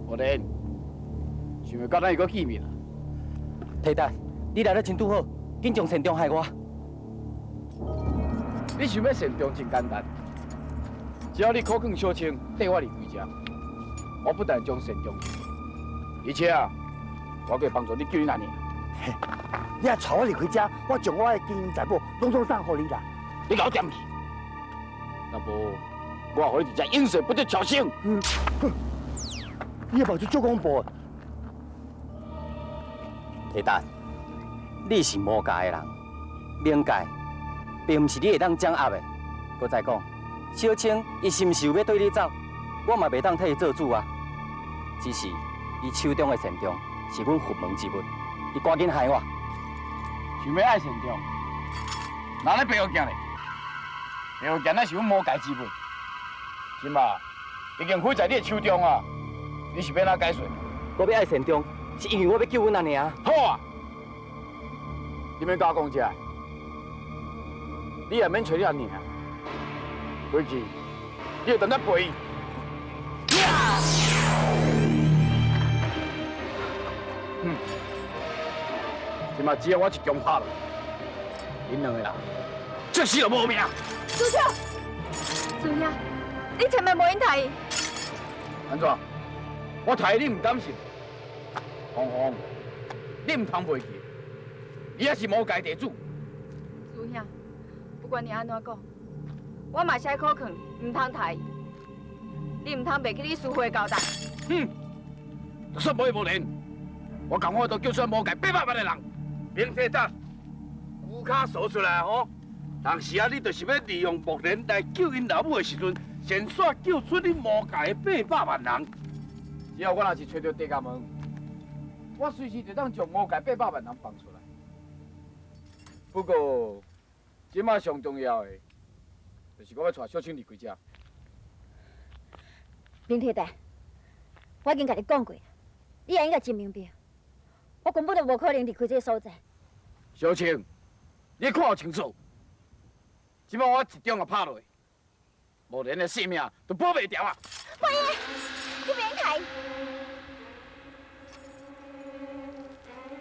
无莲，想袂到咱又閣見面啊！提達，你來得真拄好，緊將善長害我。你想欲善終真簡單，只要你苦勸小青綴我離開這，我不但將善終，而且啊，我閣會幫助你救你阿娘。你若帶我離開這，我將我的金銀財寶攏總送予你啦。你共我踮去，若無我予你佇這永世不得超生。你的目睭足恐怖的。提達，你是魔界的人，冥界並毋是你會當掌握的。閣再講，小青伊是毋是有欲綴你走，我嘛袂當替伊做主啊。只是伊手中的善終是阮佛門之物，伊趕緊害我。想欲愛善終，哪咧白予行咧？白予行，乃是阮魔界之物，這馬已經毀在你的手中啊！你是欲按怎解說？我欲愛善終，是因為我欲救阮阿娘。好啊，你免佮我講這个，你也免揣你阿娘，回去你就等來陪伊。哼，這馬只要我一槍拍落，恁兩個人這死就無命。師兄，師兄，你千萬袂用刣伊。按怎？我刣你毋甘心。紅紅，你毋通袂記，伊也是魔界地主。師兄，不管你按怎講，我嘛是愛苦勸，毋通刣伊。你毋通袂記你師父的交代。哼，就算無伊無練，我共我都救出魔界800萬的人。明天達，龜跤趖出來吼，當時啊，你就是欲利用木蓮來救𪜶老母的時陣，先煞救出你魔界的八百萬人。只要我若是揣著地窖門，我隨時就當將魔界八百萬人放出來。不過，這馬上重要的，就是我欲帶小青離開這。明鐵大，我已經共你講過，你也應該真明白，我根本就無可能離開這个所在。小青，你看予清楚，這馬我一掌仔拍落去，木蓮的性命就保袂牢啊！袂用，你免刣。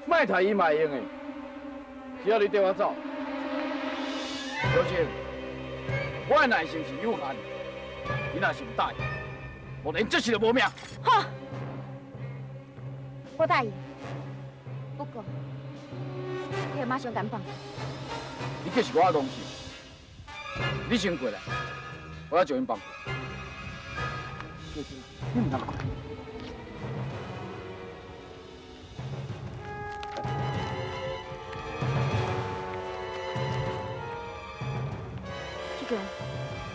莫刣伊嘛會用的，只要你綴我走。小青，我的耐性是有限，你若是毋答應，木蓮這世就無命。好，我答應。不過，你會馬上共放。你這是我的東西，你先過來，我才將𪜶放。小青，你毋通過。這個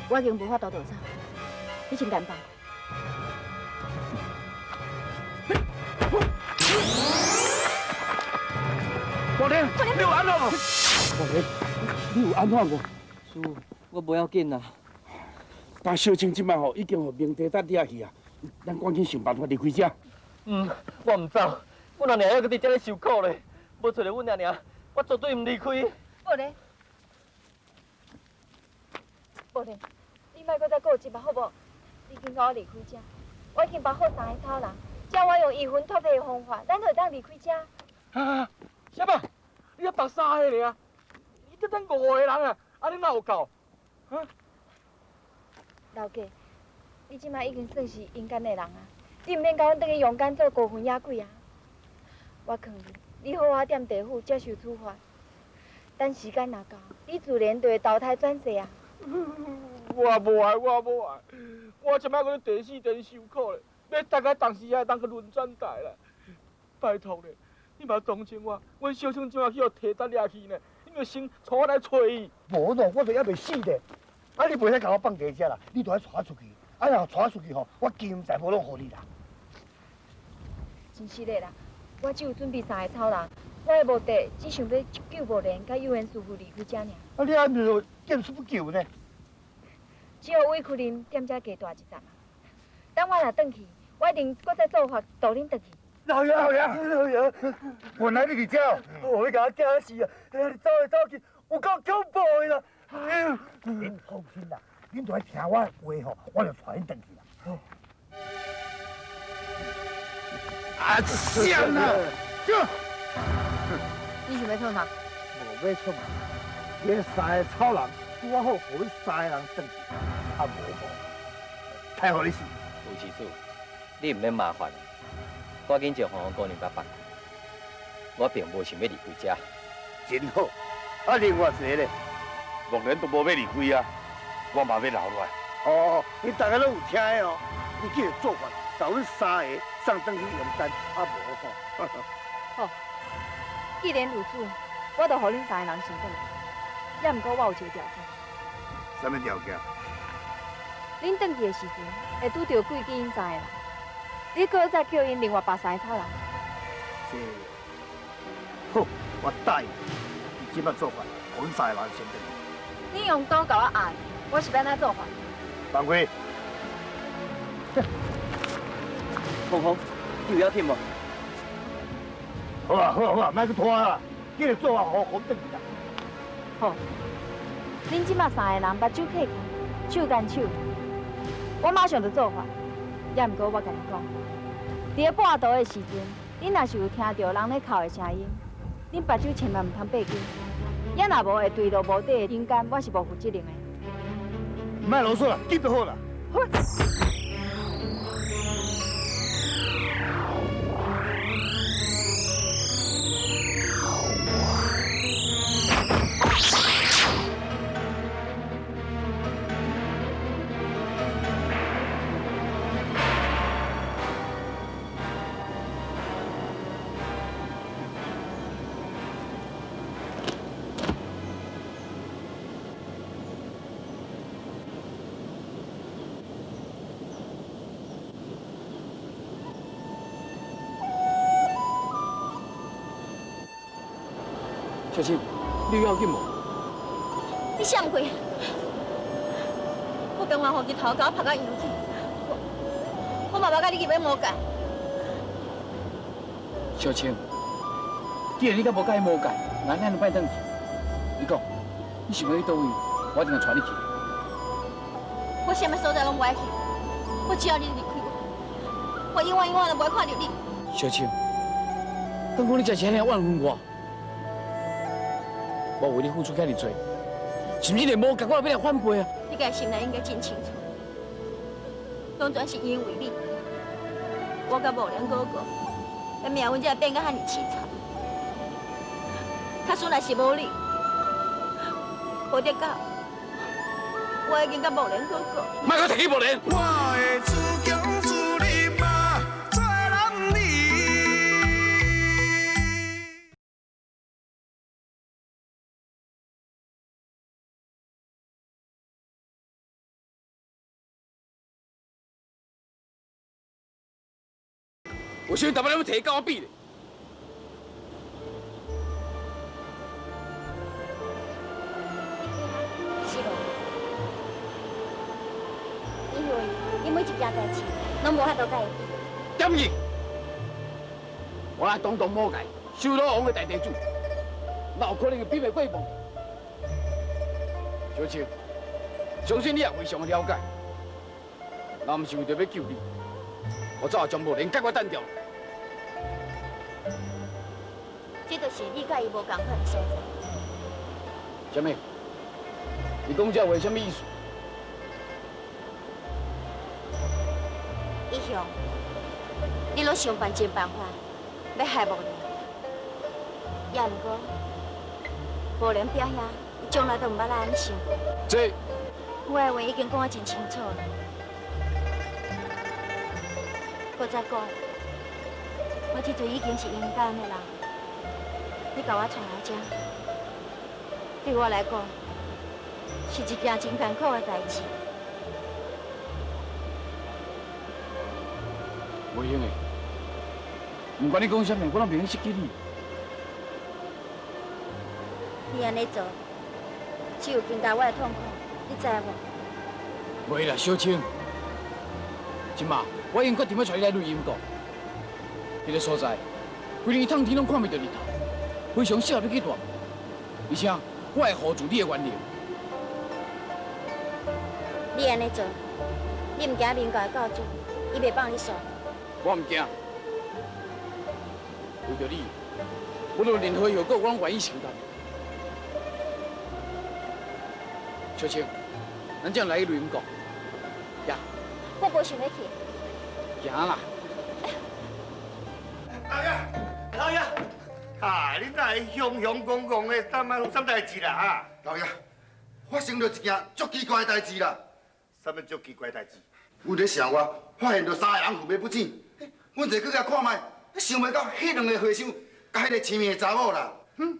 我已經無法度逃走，你先共放。木蓮，你有按怎無？木蓮，你有按怎無？師父，我無要緊啦。但小青這擺吼已經予明帝達掠去啊，咱趕緊想辦法離開這。嗯，我毋走，阮阿娘猶閣佇遮咧受苦咧，無揣著阮阿娘，我絕對毋離開。無咧，無咧，你莫閣再固執啊，好無？你緊共我離開這，我已經縛好三個草人，只要我用移魂脫魄的方法，咱就會當離開這。啊！啥物？你才縛三个爾？你才等五個人啊！按呢哪有夠？啊？老家，你這擺已經算是陰間的人啊，你毋免共阮轉去陽間做孤魂野鬼啊！我勸你，你好好踮地府接受處罰，等時間若到，你自然就會投胎轉世啊！我無愛，我無愛，我這擺閣咧第四天受苦咧，欲等到當時才會當去輪轉台啦！拜託咧，你嘛同情我，阮小青這擺去予提達掠去呢，你著先帶我來揣伊。無喏，我都猶未死咧。啊！你袂使共我放佇遮啦，你著愛帶我出去。啊，若帶我出去吼，我金銀財寶攏予你啦。真實的啦，我只有準備三個草人，我的目的只想欲救木蓮佮有緣師父離開遮爾。啊！你按就見死不救呢？只好委屈恁踮遮加蹛一陣。等我若轉去，我一定閣再做法渡恁轉去。老爺，老爺，老爺，原來你佇遮，哦，你共我驚死啊！哎呀，你走來走去，有夠恐怖的啦！恁放心啦，恁著爱听我的话吼，我就带恁转去啦。啊，啥啊？你想欲创啥？无欲创啥，这三个草人拄仔好，予阮三个人转去，啊无吼，太予你死。吴施主，你毋免麻烦，赶紧将红红姑娘共放开。我并无想欲离开遮。真好，啊，另外一个咧，木莲都无欲离开啊，我嘛欲留落来。哦，你大家拢有听的哦，你记得做法，共阮三个送转去阳间，啊无吼。好，既然如此，我就予恁三个人先转来。也毋过我有一个条件。啥物条件？恁转去的时阵，会拄著贵记𪜶三个人，你阁再叫𪜶另外别三个草人。这好，我答应。你这摆做法，予阮三个人先转去。你用刀共我按，我是欲按怎做法？放开！红红，你有要紧无？好啊好啊好啊，莫阁拖啦，紧来做法，予阮转去啦。好，恁这摆三个人目睭闭起，手牵手，我马上就做法。也毋过我共你讲，伫咧半途的时阵，恁若是有听著人咧哭的声音，恁目睭千万毋通闭紧，也若无会坠落无底的阴间，我是无负责任的。莫啰嗦啦，紧就好啦。好。小青，你有要紧无？你啥鬼？我甘愿予日头共我拍甲油去，我嘛无佮你入去魔界。小青，既然你佮无佮意魔界，那咱就莫转去。你讲，你想欲去佗位，我一定带你去。我啥物所在拢无爱去，我只要你离开我，我永远永远都无爱看著你。小青，敢讲你真是按呢怨恨我？我为你付出遐尔济，甚至连魔界我也欲来反背啊！你家心内应该真清楚，拢全是因为你，我佮无良哥哥，的命运才会变甲遐尔凄惨。假使若是无你，无得到，我已经佮无良哥哥。莫阁提起无良。我会自强自立嘛，做男儿。为啥物逐摆拢欲提佮我比咧？是无？因为你每一件代志拢无法度佮伊比。点去？我来当当魔界，修罗王的大地主，哪有可能会比袂过无？小青，相信你也非常的了解，若毋是为著欲救你，我早就将无莲解我单掉。这就是你佮伊无仝款的所在。啥物？你讲这话啥物意思？一向，你拢想办尽办法欲害木莲，也毋过，木莲表兄，伊从来都毋捌按呢想过。这，我的话已经讲得真清楚了。阁再讲，我这阵已经是阴间的人，你共我带来遮，对我来讲是一件真艰苦的代志。袂用的，不管你讲啥物，我拢袂用失去你。你按呢做，只有增加我的痛苦，你知无？袂啦，小青，这马我已经决定欲带你来雷音阁，彼个所在，规日窗天拢看袂著日头，非常适合你去蹛，而且我会护住你的元灵，你按呢做，你毋惊冥界教主，伊袂放你煞？我毋惊，为著你，无论任何后果，我拢愿意承担。小青，咱这样来去雷云国，呀。我无想欲去。行啦。老爷，老爷，啊，你哪会雄雄戆戆的，怎啊有啥代志啦？啊，老爷，发生了一件足奇怪的代志啦。啥物足奇怪代志？阮伫城外发现著三个人奋欲不醒，阮坐去共看觅，想袂到彼两个和尚佮彼个青面的查某啦。哼，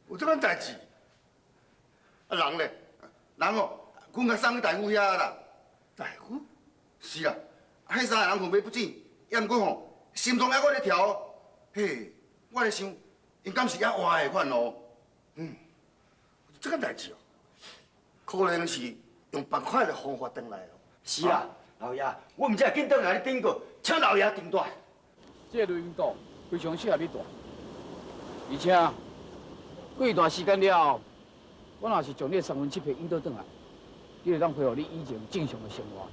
有这款代志？啊，人咧？人哦，阮共送去大夫遐啦。大夫？是啦，彼三个人奋欲不醒，也毋过吼，心脏犹阁咧跳哦。嘿，我咧想，𪜶敢是犹活的款哦？嗯，这款代志哦，可能是用别款的方法转来哦。是啊，老爷，我毋才会紧转来你禀告，请老爷定夺。这个雷云国非常适合你住，而且过一段时间了后，我若是将你的三魂七魄引导转来，你就当恢复你以前正常的生活。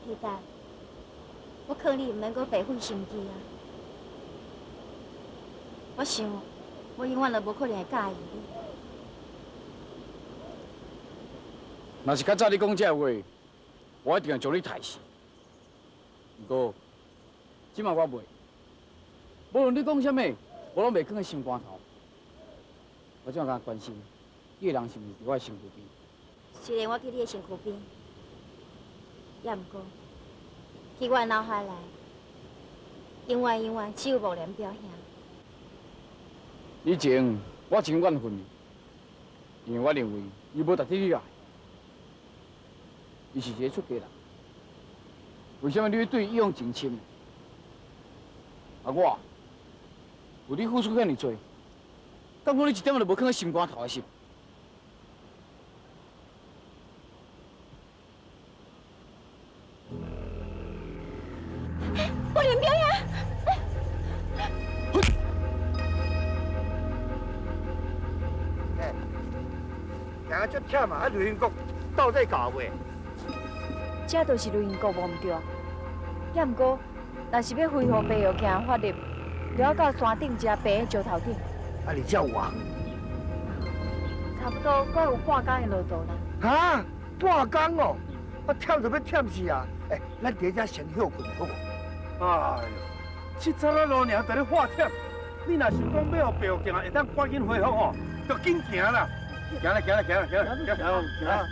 希达，我劝你毋免阁白费心机啊！我想，我永远都无可能会佮意你。若是较早你讲这话，我一定会将你刣死。毋过，这摆我袂。无论你讲啥物，我拢袂囥佇心肝头。我这摆干焦关心，你的人是毋是伫我的身躯边？虽然我伫你的身躯边，也毋过，伫我的脑海内，永远永远只有木莲表兄。以前我真怨恨伊，因为我认为伊无值得你爱。伊是一个出家人，为啥物你会对伊用情深？啊，我为你付出遐尔济，敢讲你一点仔都无囥佇心肝头的是？木莲表兄。哎，行啊足忝啊！啊，雷云国到底到未？这就是雷云国无毋对，也毋过，若是欲恢复白玉镜的法力，就要到山顶遮白的石头顶。啊，离遮有偌远？差不多，阁有半工的路途啦。哈，半工哦，我忝就欲忝死啊！欸，咱伫遮先歇睏好无？哎哟，七早仔路尔伫咧发忝，你若想讲欲予白玉镜会当赶紧恢复吼，就紧行啦！行啦，行啦，行啦，行啦，行行。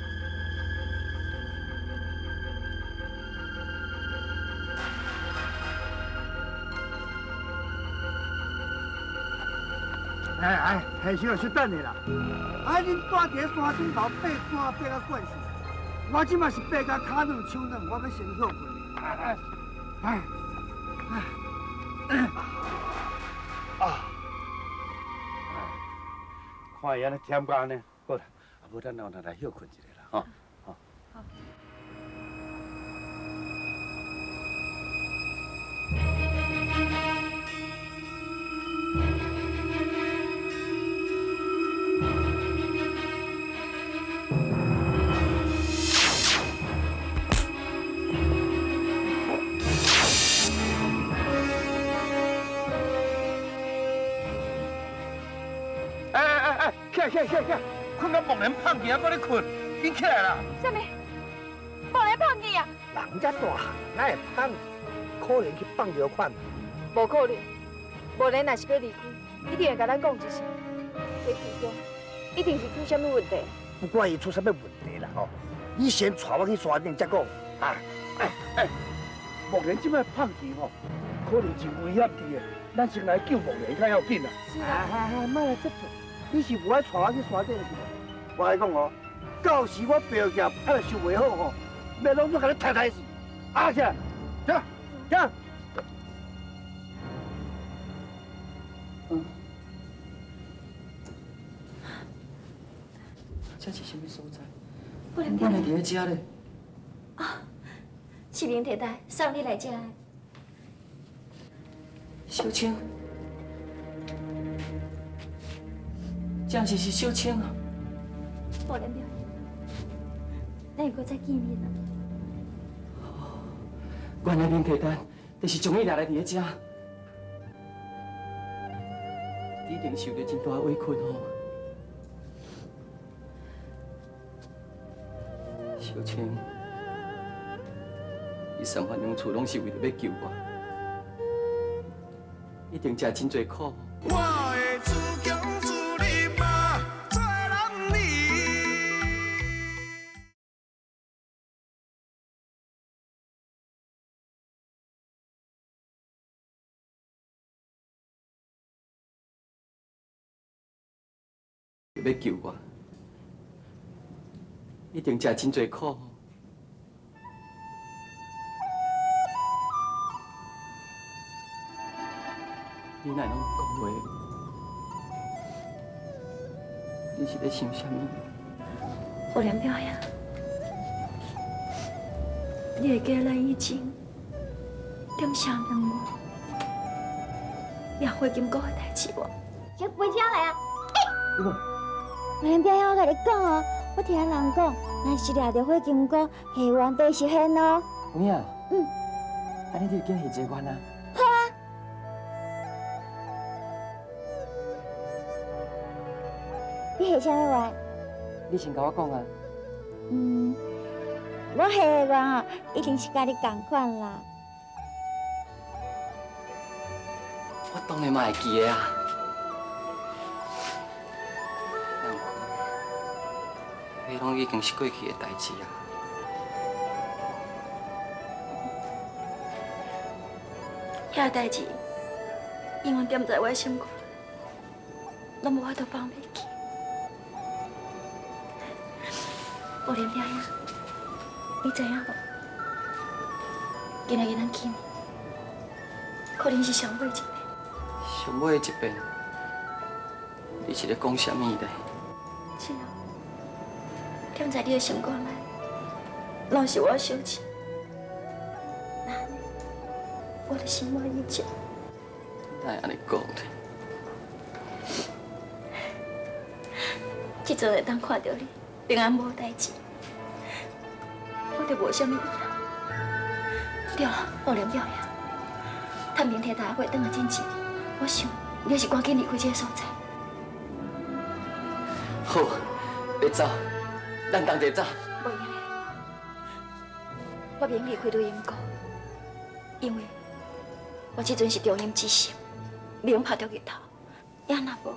哎哎，还是小等下啦！啊，恁住伫山顶头爬山爬甲惯势，我这马是爬甲跤软手软，我欲先歇睏。哎哎哎！啊！看伊按呢忝甲按呢，好啦，啊无咱后来歇睏一下啦，吼。好。起起起，睏到木莲胖去，还阁咧睏，紧起来啦！啥物？木莲胖去啊？人遮大汉，哪会胖？可能去放尿款。无可能，木莲若是欲离开，一定会共咱讲一声。这其中一定是出啥物问题。不管伊出啥物问题啦吼，你先带我去山顶再讲。啊！哎哎，木莲这摆胖去吼，可能真危险伫的，咱先来救木莲较要紧啦。是啊。啊，莫来这做。你是无爱带我去山顶是无？我来讲哦，到时我白镜拍收袂好吼，欲拢总共你踢刣死！啊起来，行行。嗯，这是啥物所在？我哪会伫咧遮咧？啊，是明提袋送你来遮的。小青。这是是小青啊！木莲表兄，咱会阁再见面啊！原来明铁丹就是将伊掠来伫咧遮，你一定受到真大委屈吼。小青，伊三番两次拢是为著欲救我，一定食真济苦。我的自强自立嘛，做男儿。欲救我，一定食真济苦。你哪会拢讲话？你是咧想啥物？我连表兄，你会记得咱以前踮啥两月掠火金姑的代志无？先飞车来啊！我连表兄，我共你讲哦，我听人讲，若是掠著火金姑，下愿都会实现哦。有影？嗯。按呢你就紧下一个愿啊！好啊。你下啥物愿？你先共我讲啊。嗯，我下的愿哦，一定是佮你仝款啦。我当然嘛会记得啊。彼拢已经是过去的代志啊。遐代志永远踮在我心肝，拢无法度放袂记。我连表兄，你知影无？今仔日咱见面，可能是上尾一遍。上尾一遍，你是咧讲啥物咧？是啊，踮在你的心肝内，拢是我小青。那呢，我就心满意足。哪会按呢讲咧？这阵会当看著你平安无代志，我就无啥物遗憾。对了，宝莲表兄，探明天大会转来进前，我想你还是赶紧离开这个所在。好，别走，咱同齐走。袂用的，我袂用离开雷音阁，因为我这阵是中阴之身，袂用拍著日头，也若无。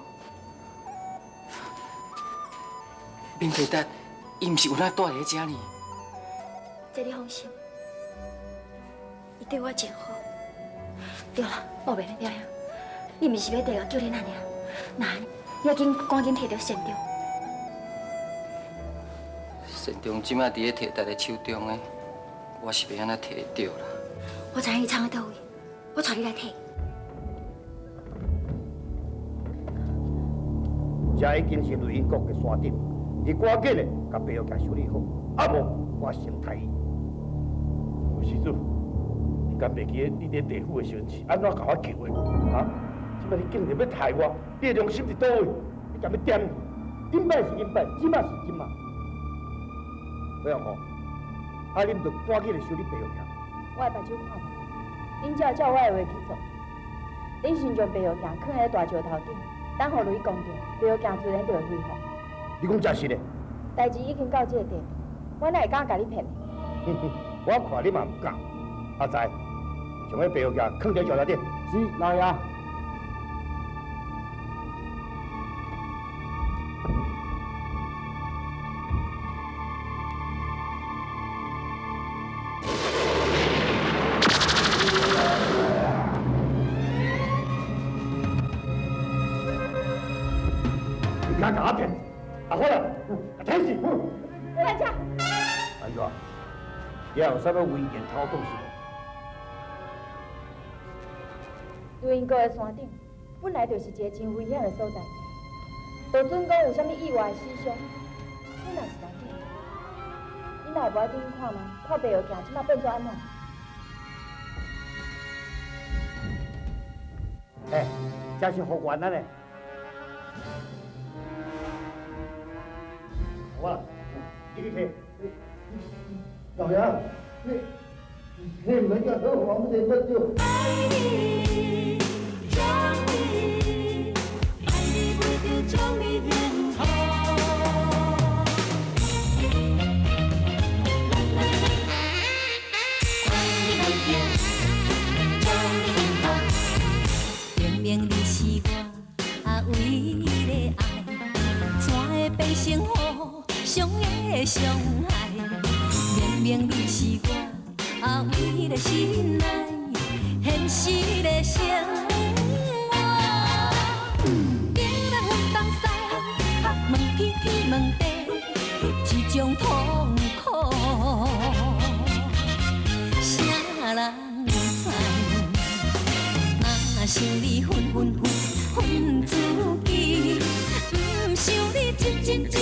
明铁达，伊毋是有哪蹛伫遮呢？这你放心，伊对我真好。对啦，宝贝，表兄，你毋是欲缀我叫你那尔？那你要紧赶紧提著善终。善终这摆伫咧铁达的手中的，我是袂按怎提会著啦。我知影伊藏佇佗位，我带你来提。这已经是雷音阁的山顶。你赶紧的，共白玉镜修理好，啊无我先杀伊。吴施主，你敢袂记得你伫地府的时阵是按怎共我救的？啊！这摆你竟然欲杀我，你的良心伫佗位？你敢欲点？顶摆是顶摆，这摆是这摆。不用讲，啊，恁著赶紧来修理白玉镜。我的目睭看无，恁才会照我的话去做。恁先将白玉镜囥佇大石头顶，等予雷公著，白玉镜自然就会恢复。你讲真实的？代志已经到这个地步，我哪会敢共你骗？我看你嘛毋敢。阿财，将彼白玉镜囥佇石头顶。是，老爷。你敢共我骗？阿花啦，阿天使，慢着。安怎？你还有啥物危言偷讲是无？雷音阁的山顶本来就是一个真危险的所在，就准讲有啥物意外死伤，你若是难免。你若会无爱转去看觅，看白玉镜这摆变做按怎？哎，这是复原啊呢。好啊，你去提，你老爺，你你毋免叫好，我乜嘢不對。愛你，將你，愛你袂著將你幸福。愛你袂著將你幸福。明明你是我唯一的愛，怎會變成互相的傷害？明明你是我唯一的心愛，現實的生活。東南東西，問天天問地，這種痛苦，啥人知？若想你分分分分自己，毋想你真真真